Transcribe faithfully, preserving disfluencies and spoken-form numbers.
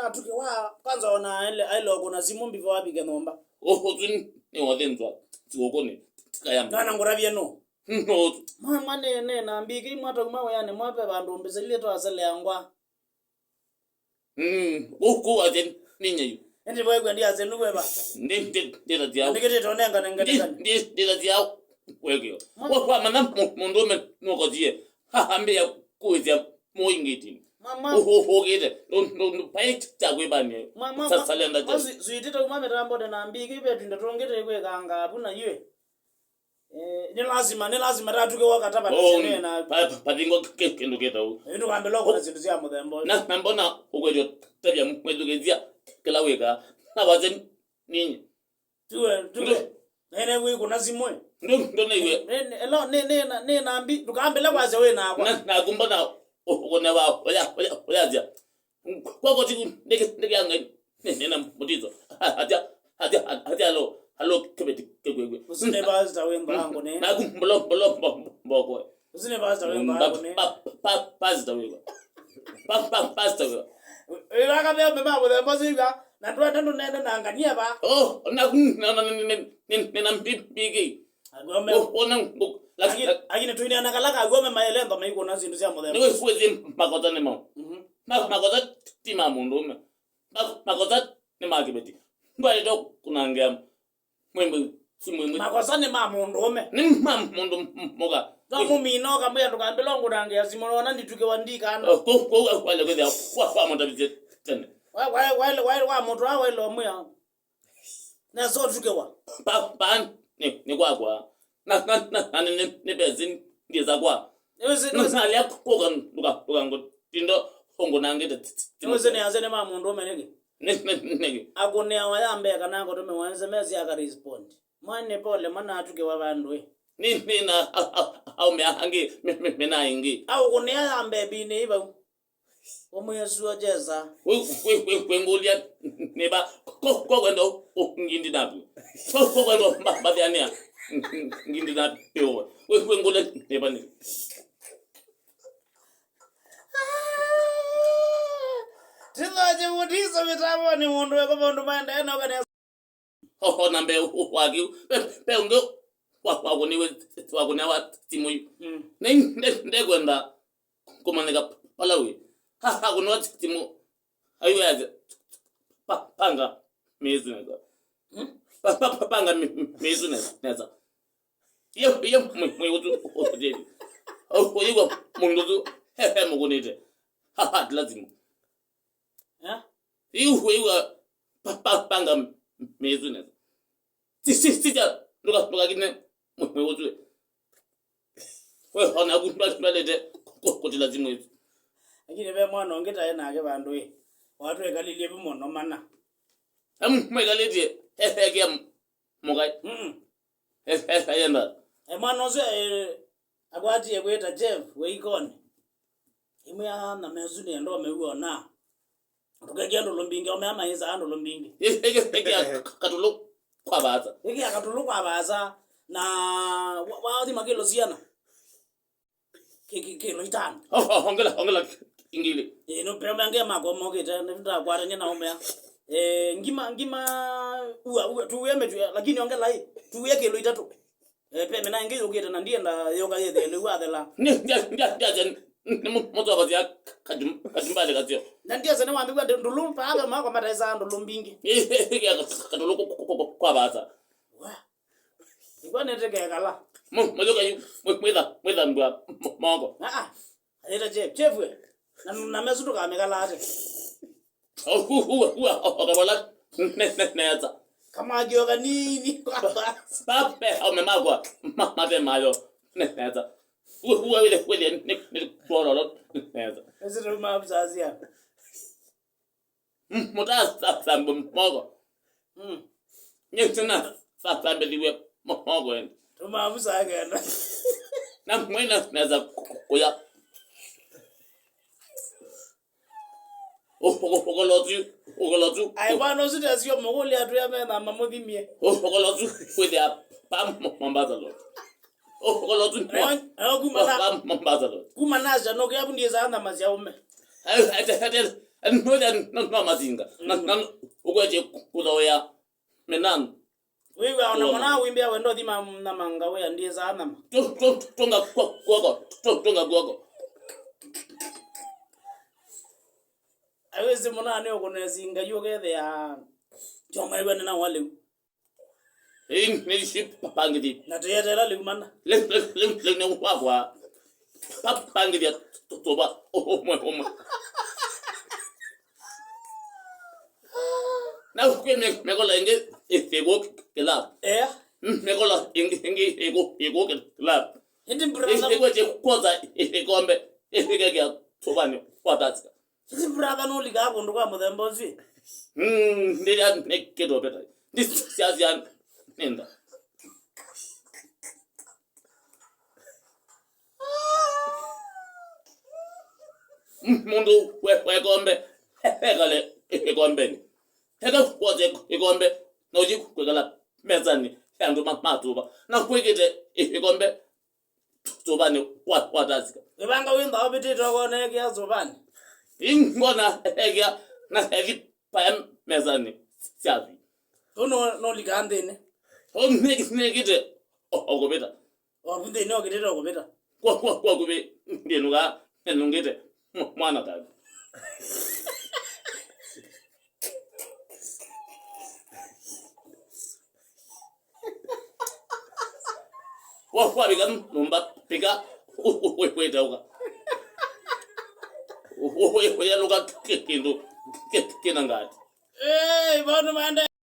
Atuke wa kwanza ona aile, aile okuna simu before apike nyumba. Ũsu nĩ wathĩnzwa sikũkũnĩ, tikayamba. Nana ngũravye no. No. Mwa, mwa ne, ne na mbiki mwatauma wĩanĩ mwape vandũ mbĩsĩlye twaseleangwa. Mm, kũ, kũ wasya nĩ nyie yu. Ĩndĩ vaĩkw'a ndiasya nũkweva. Ndi, ndi, ndĩna syao. Andĩkĩtĩte ũnengane. Ndi, ngelekany'o. Ndi, ndĩna syao. Wekĩo. Mwa- Wa, wamanya mũ-, mũndũũme nũkosie. Ha, ambĩa kũĩsya mũingĩtini. Mama. Ũkĩte. Ndũ, ndũ, ndũ, paĩ kya kwĩvania. Mama, sa-, ma-, salenda ma-, sya- sweetie, tauma mĩtambonĩ na mbiki, ve tũindo tũngĩ tũikwĩkanga avu na yue. Eh, nĩ lazima, nĩ lazima tatuke wakatavata. Oh, sene na pa-, pa-, pavingo kĩ-, kĩndũ kĩtau. Ĩndĩ wambĩla ũkona syĩndũ sya mũthemba ũyũ. Na, na mbona ũkwĩtyo tavya mwĩthukĩthya kĩla wĩka? Na wasya ninyi. Tuwe, tuwe. Ndũ- Nene wĩ kuna simũ ĩ. Ndũ, ndũ nĩ iwe. Nĩ, nĩ, elo, nĩ, nĩ, na, nĩ nambi, ndũkambĩle kwasya wĩ nakwa. Na, na kumba na ũ-, ũkũnewa, ũya, ũya, ũyasya. Kwako tiku, ndeke, ndeke ya Ngai. Nĩ, nĩ na mũtiso. Atia, atia, atia alo, alo kĩveti kĩkwĩkwĩ. Ũsu nĩ pastor wĩ mbango nĩ. Na kum, mbolo, mbolo, mbo-, mboko. Ũsu nĩ pastor wĩ mbango nĩ. Pa-, pa-, pa-, pastor wĩwa. Pa-, pa-, pastor wĩwa. Wĩwaka meo mema mũthemba ũsu iga, na ndwenda ndũnene na ngania ba. Oh, na, na, na, na mbiki. Agome. Oh, ona, oh, lakini, lakini, lakini tuineana kala kagome maelendo maikuna syĩndũ sya mũthemba. Nĩ wĩsĩ makota nĩ mau. Mhm. Ma-, makota ti ma mũndũũme. Ma-, makota nĩ ma kĩveti. Ndwaĩte kũnangĩa mwĩmbĩ, si mwĩmbĩ. Makosa nĩ ma mũndũũme. Nĩ ma mũndũ m-, mũka. No mũmina ũkamwĩa ndũkambĩla ũngũnangĩa simũ, nona nditukĩwa ndikana. Oh, kũ-, kũ-, wale kwĩthĩa kwa, kwa mũtavisye tene. Wa, wa, wa, wa, wa mũtũ wa waile ũmwĩa. Nesa ũtukĩwa. Pa, pa, nĩ, nĩ kwakwa. Na, na, na, na, nĩ, nĩ, nĩ pesi, ndiĩsa kwa. Nĩwĩsĩ, nĩwĩsĩ. Nalĩa kũka, ndũka, ndũka ngũtindo, ũngũnangĩte. Nĩwĩsĩ nĩ ase nĩ ma mũndũũme nĩkĩ? Nĩ, nĩ, nĩkĩ? Akũnĩawa ya mbee kana akũtũmĩwa S M S aka respond. Mwana pole, mwana atukĩwa vandũ ĩ. Nĩ, nĩ na, a, a, aume angĩ, me, me, me na ingĩ. Aũkũnĩa ya mbee binĩ ĩ vau. Ũmwĩe suo Jesa. Kwĩ, kwĩ, kwĩ, kwĩ ngũlya nĩva, ko, ko kwenda ũ, ngindi naku. Ko, ko kwenda mba-, mbathĩanĩa ngindi naku. Kwĩ, kwĩ ngũlya nĩva nĩ. Tithoje mũtiso mĩtambonĩ mũndũ weko maũndũ maendae na ũkanesa. O, o na mbee wa kĩu, ve, ve ũngĩ wa, wakũniwe, wakũnewa simũ yu. Mm. Na nde, ndekwenda kũmanyĩka pala wĩ. Ha, ha, kũnewa simũ, aiwe aze, pa, panga mĩĩsu nesa. Mm. Pa, pa, pa, panga mĩ-, mĩĩsu nesa, nesa. Iyo, iyo, mwĩ, mwĩ ũtu, ũtu, ũyĩwa mũndũ ũtu, he, he mũkũnĩte. Ha, ha, ti lazima. Eh? Iu wĩw'a pa-, pa-, panga mĩĩsu nesa. Si, si, sisya, ndũka, ndũkakine mwĩ ũsu. We, ona ku ndwa-, ndwalĩte kũ-, kũtila simũ ĩsu. Lakini ve mwana ũngĩ taĩ nake vandũ ĩ. Watwĩkalilye vu mũno mana. Em, mwĩkalĩtye, he, he, kĩa mũkai. Mm. Eh, eh, ayenda. E mwana ũsu, eh, akwatie kwĩta Jeff wĩ ikonĩ. Imwe ya na mesu nĩ ndo meua na. Tukekia ndũlũ mbingĩ, omea maisa ndũlũ mbingĩ. Eh, eh, eh, eh, katũlũ kwa vaasa. Ĩkĩa katũlũ kwa vaasa, na wa, wathi makĩlo siana. Ki-, ki-, kĩlo itano. Oh, oh, ongela, ongela ingili. Eh, no, pero menge makwa mokĩte, nĩtũtakwatania na omea. Eh, ngima, ngima, ua, ua, tuwe metu, lakini ongela hii, tuwe kĩlo itatũ. Eh, peme na ĩngĩ yũkĩte na ndienda yoka yĩthĩe lĩu athela. Nĩ, ndia, ndia, ndia, nĩ mũ-, mũtwakosia kajum-, kajumbali kasyo. Na ndiasa nĩ wambĩwa ndũlũ, paatha makwa mataĩsaa ndũlũ mbingĩ. Ĩ, ĩ, ĩ, katũlũ kũ-, kũ-, kũ-, kũ-, kwa vaasa. Wa. Ĩkwa nĩtĩkekala. Mũ-, mũyũka yu, mũ-, mwĩtha, mwĩtha mbua mo-, moko. Ah, ah. Ayĩta Jeff, Jeff we. Na, na mesu tũkamĩkala ate. Ua, ua, ua, okavola ne-, ne-, nesa. Kamwakio kanini kwa basi. Pape, aume makwa, ma-, mate mayo, ne-, nesa. Ua, ua, wile, wile, ne-, ne-, kuololo, nesa. Ese tuma msazia. Mm, mũtasambwe moko. Mm. Nye tena sasambĩliwe mo-, moko ene. Tuma msazia. Na mwena nesa ku-, ku-, kuya. Ũ-, ũ-, ũkolotu, ũkolotu. Ai, bwana, ũsu tesio mũkũlya atwĩa metha mamũthimie. Ũ-, ũkolotu, kwĩthĩa pa Mo-, Mombasa Road. Ũ-, ũkolotu, Ayo, ayo kuma na, pa Mombasa Road. Kuma nasya nũkĩa vu ndiĩsaa nyama sya ũme. Ayo, ete, ete, Nũya no masinga. Na, na ũkwetye kũthoea menano. Wĩw'a ona mwana wimbĩa wendo thima na manga wĩa ndiĩsaa nyama. Tunga kwoko, tunga kwoko. Awĩsĩ mũnaa nĩ ũkũnesinga yu ũkethĩa kyoma ĩw'e nĩ na wa lĩu. Ĩĩ nĩ si pangĩthi. Na tũyetela lĩu mana. Lĩu nĩ wakwa. Pangĩthya tũva ũmwe ũmwe. Na kwĩ mĩkola ĩngĩ ĩkũ kĩlavu. Ea. Mĩkola ĩngĩ ĩngĩ ĩkũ ĩkũ kĩlavu. Ĩndĩ brother. Ĩkwetye kwosa ĩkombe ĩkekĩa tũvanĩ kwa tasika. Sisi brother nũlikaa kũndũ kwa mũthemba ũsu? Mm, ndĩrĩa nĩkĩtopeta. Ndisiasya nenda. Mũndũ we ĩkombe ekale ĩkombenĩ. Eka kwose ĩkombe na ũthi kwĩkala mesanĩ ya andũ matũva na kwĩkĩte ĩkombe sũvanĩ wa tasika. Ĩvanga wĩ nthao vĩtĩte ũkoneekea sũvanĩ. Ingona ekĩa na ethi paya mesanĩ syathi. Ũno nolikaa nthĩnĩ. Ũnĩkĩte okũvĩta. Waku nthĩnĩ okĩtĩte okũvĩta. Kwa kwa kwa kũvĩ ndĩnũka nenũngĩte mwana tani. Wavika nyũmba vika wĩteũka. Ũyalũka kĩndũ kĩna ngati. Hey, vandu vande.